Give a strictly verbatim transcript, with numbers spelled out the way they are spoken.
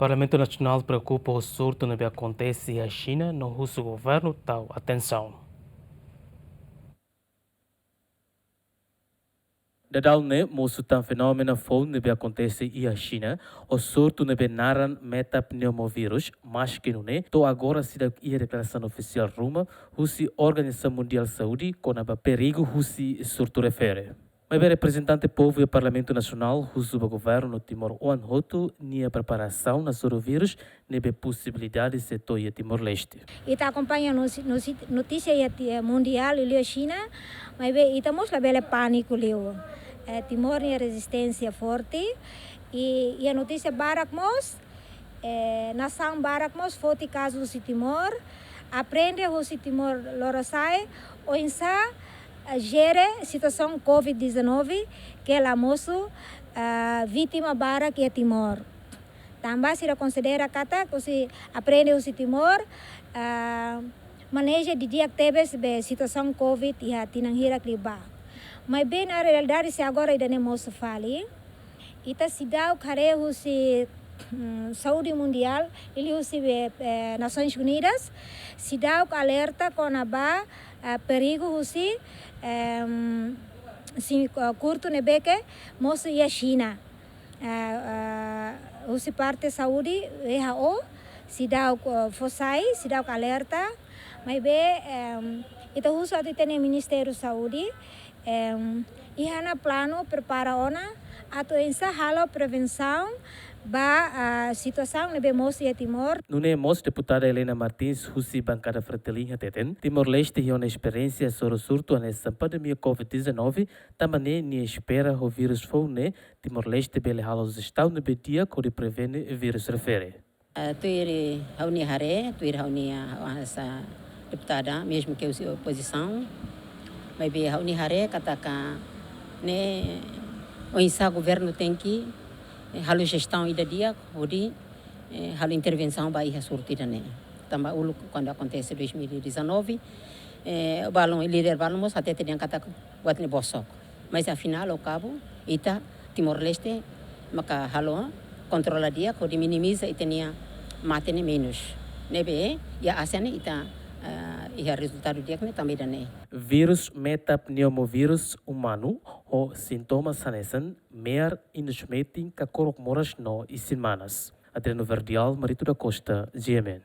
Parlamentu Nasionál preokupa ho surtu ne'ebé akontese iha Xina no husu governu tau atensaun. Daudaun ne'e mosu tan fenómenu foun ne'ebé akontese iha Xina, ho surtu ne'ebé naran metapneumovirus, maski nune'e to'o agora seidauk iha deklarasaun ofisiál ruma husi Organizasaun Mundiál Saúde kona-ba perigu husi surtu refere. Maibé reprezentante povu iha Parlamentu Nasionál husu ba governu no timoroan hotu nia preparasaun hasoru vírus ne'ebé posibilidade sei to'o iha Timor-Leste. Ita akompaña nosi-, nosi-, notísia iha ti-, eh, mundiál liuliu Xina, maibé ita mós labele pániku liu. Eh, Timor nia rezisténsia forte, i, iha notísia barak mós, eh, nasaun barak mós foti kazu husi Timor, aprende husi Timor Lorosa'e, oinsá, eh, jere situasaun covid dezanove, ke la mosu, eh, vítima barak iha Timor. Tanba sira konsidera katak husi aprende husi Timor, ah, maneja didi'ak tebes be situasaun covid iha tinan hirak liubá. Maibé na realidade se agora ida-ne'e mosu fali. Ita seidauk haree husi, mm, saúde mundiál, liuliu husi be, eh, Nasoins Unidas, seidauk alerta kona-ba, ah, perigu husi, em, si, ah, surtu ne'ebé ke mosu iha Xina. Ah, ah, husi parte saúde, W H O, seidauk, ah, fó sai, seidauk alerta, maibé, em, ita husu atu ita-nia Ministériu Saúde, em, iha ona planu prepara ona atu oinsá halo prevensaun ba, ah, situasaun ne'ebé mosu iha Timor. Nune'e mós deputada Helena Martins husi bankada Fretilin hateten, Timor-Leste iha ona esperiénsia hasoru surtu hanesan pandemia covid dezanove, tanba ne'e nia espera ho vírus foun ne'e Timor-Leste bele halo jestaun ne'ebé di'ak hodi prevene vírus refere. Eh, tuir ha'u-nia haree, tuir ha'u-nia, ah, hanesan deputada, mezmu ke husi opozisaun, maibé ha'u-nia haree katak ne'e oinsá governu tenke, eh, halo jestaun ida di'ak, hodi, eh, halo intervensaun ba iha surtu ida-ne'e. Tanba uluk kuandu akontese dois mil e dezanove, eh, balun, líder balun mós hatete dehan katak buat ne'e bosok. Mas afinál, ao cabo, ita Timor-Leste maka halo kontrola di'ak hodi minimiza ita-nia mate ne'e menus. Ne'ebé iha ASEAN ne'e ita, eh, iha rezultadu di'ak ne'e tanba ida-ne'e. Vírus metapneumovirus umanu ho sintomas hanesan me'ar, inus metin, kakorok moras no isin-manas. Adriano Verdial, Marito da Costa, G M N.